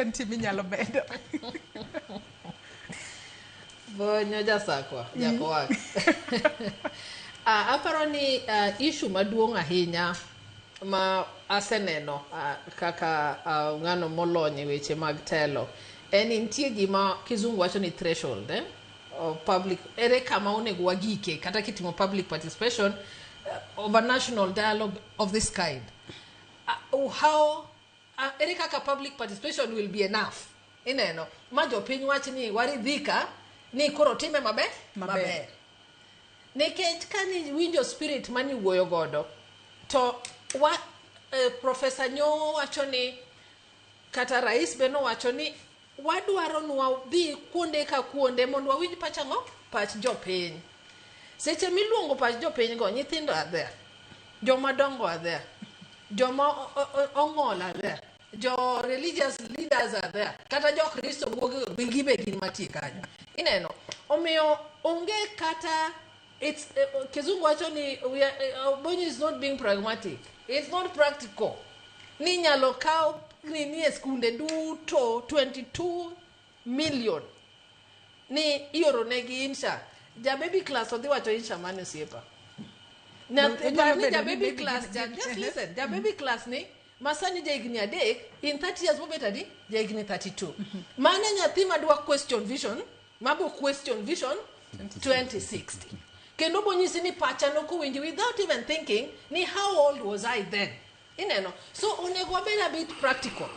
Nitie minyalo medo. Bonyo jasakwa, jakowak. Aparo ni issue maduong' ahinya ma aseneno kaka ng'ano molony e weche mag telo en ni nitie gima kizungu wacho ni threshold, eh? Of public, ere kama onego wagike kata kitimo public participation of a national dialogue of this kind, how ere kaka public participation will be enough ineno ma jopiny wach ni waridhika ni koro time maber. Maber. Maber, nikech kani winjo spirit mani wuoyo godo to wa, Professor Nyong'o wacho ni kata rais be nowacho ni wadwaro ni wadhi kuonde ka kuonde mondo wawinj pach ang'o, pach jopiny. Seche miluongo pach jopiny go, nyithindo are there, joma dongo are there, joma ong'ol are there, jo religious leaders are there, kata jo Kristo wuogi gibe gin matie kanyo ineno. Omiyo onge kata it's kizungu wacho ni we are, Bonyo is not being pragmatic, it's not practical ni inyalo kaw nini e skunde duto 22 million ni ioro negi insha. Ja baby class odhi wacho insha mane osiepa? Onyalo Par ni bedo ja ni baby maybe class ja, just listen, ja baby class ni masani ja higni 3 in 30 years mobet adi, ja higni 32. Mano nyathi madwa question vision, mabo question Vision 2060 kendo bonyisi ni pacha nokowinji without even thinking ni how old was I then ineno. So onego wabed a bit practical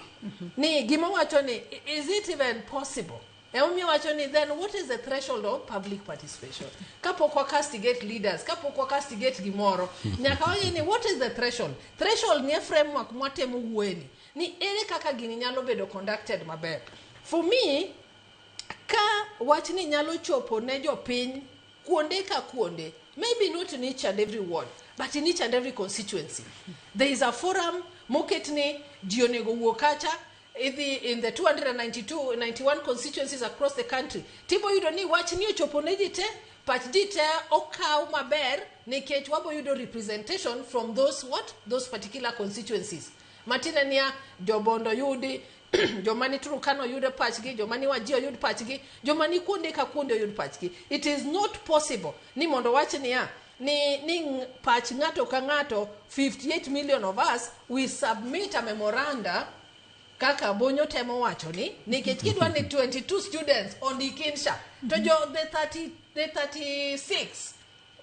ni gima wacho ni is it even possible? Emomiyo wacho ni then what is the threshold of public participation? Kapok wa castigate leaders, kapok wa castigate gimoro, nyaka wang'e ni what is the threshold. Threshold ni e framework mwatemo wuoyeni ni ere kaka gini nyalo bedo conducted maber. For me, ka wachni nyalo chopo ne jopiny kuonde ka kuonde, maybe not in each and every ward, but in each and every constituency there is a forum moket ni ji onego wuo kacha. Idhi in the 292 91 constituencies across the country, tibo yudo ni wachni ochopo ne ji te, pach ji te okaw maber, nikech wabo yudo representation from those what, those particular constituencies. Matiende niya, jobondo yudi, joma ni Turkana oyud pachgi, joma ni Wajir oyud pachgi, joma ni kuonde ka kuonde oyud pachgi. It is not possible ni mondo wach niya ni pach ng'ato ka ng'ato, 58 million of us, we submit a memoranda kaka Bonyo temo wacho ni, nikech kidwa ni 22 students ondik insha to jo the 30, the 36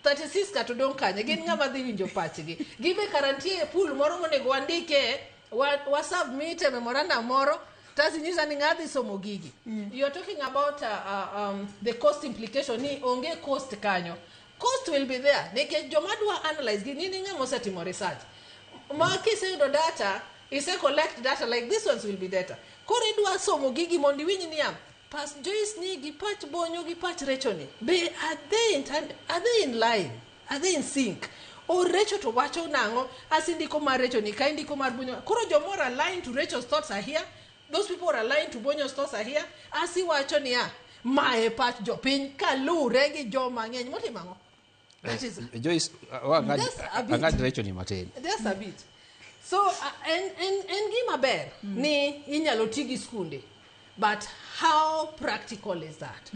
36 ka to dong' kanye? Gin ng'ama dhi winjo pachgi? Gibe kara nitie pool moro monego wandike wa submit e memorandum moro tasi nyisa ni ng'a dhi somo gigi. You are talking about the cost implication ni onge cost kanyo. Cost will be there nikech joma dwa analyze gi nini, ng'ama osetimo research ma kiseyudo data, ise collect data like this ones will be data. Koro idwa somo gigi mondo iwinj niya pach Joyce ni gi pach Bonyo gi pach Recho ni be are they in line, are they in sync? Or Recho to wacho nang'o? Asindiko mar Recho ni ka indiko mar Bonyo, koro jomoro aligned to Recho's thoughts are here, those people are aligned to Bonyo's thoughts are here. Asi wacho niya mae pach jopiny kalure gi joma ng'eny motimo ang'o. That is Joyce, Just a bit. Ang'ad Recho ni matin. Just a bit. So en gima ber ni inyalo ti gi skunde, but how practical is that?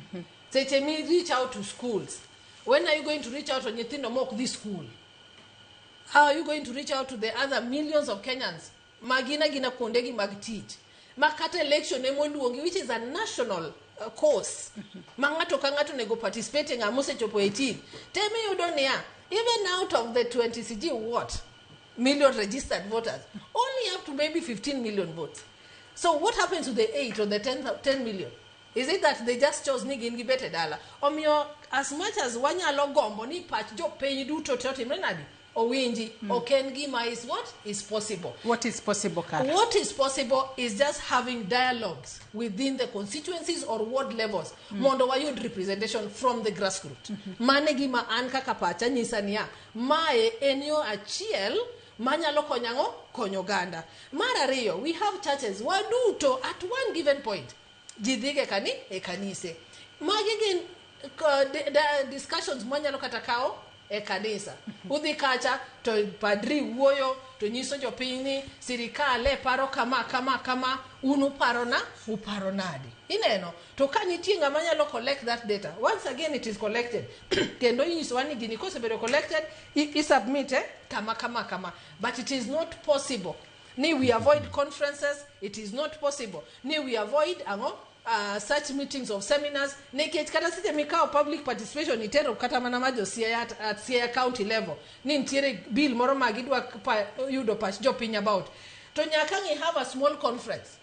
Seche mi reach out to schools, when are you going to reach out to nyithindo mok dhi school? How are you going to reach out to the other millions of Kenyans ma gin agina kuondegi mag tich ma kata election emoluongi, which is a national course ma ng'ato ka ng'ato onego participate, ng'ama osechopo 18 temiyudo niya even out of the 20 cg what million registered voters, only up to maybe 15 million votes. So what happens to the 8 or the 10 million? Is it that they just chose ni gin gibet e dala? Omiyo as much as wanyalo gombo ni pach jopiny duto te otimre nadi owinji, ok en gima is what is possible. What is possible, Kara? What is possible is just having dialogues within the constituencies or ward levels mondo wayud representation from the grassroots. Mane gima an kaka pacha nyisa niya mae en yo achiel manyalo konyo ang'o, konyo oganda. Mar ariyo, we have churches waduto. At one given point ji dhiga e kanise. Magi gin discussions mwanyalo kata kawo. E kanisa. Udhi kacha to padri wuoyo to nyiso jopiny ni sirikal e paro kama kama kama, un uparo na uparo nade? Ineno to ka nitie ng'ama nyalo collect that data, once again it is collected, kendo inyisowa ni gini kosebedo collected, i submit kama kama kama. But it is not possible ni we avoid conferences. It is not possible ni we avoid ang'o, such meetings of seminars, nikech kata seche mikawo public participation itero kata mana ma jo Siaya at Siaya County level ni nitiere bill moro ma gidwa yudo pach jopiny about, to nyaka ngi have a small conference.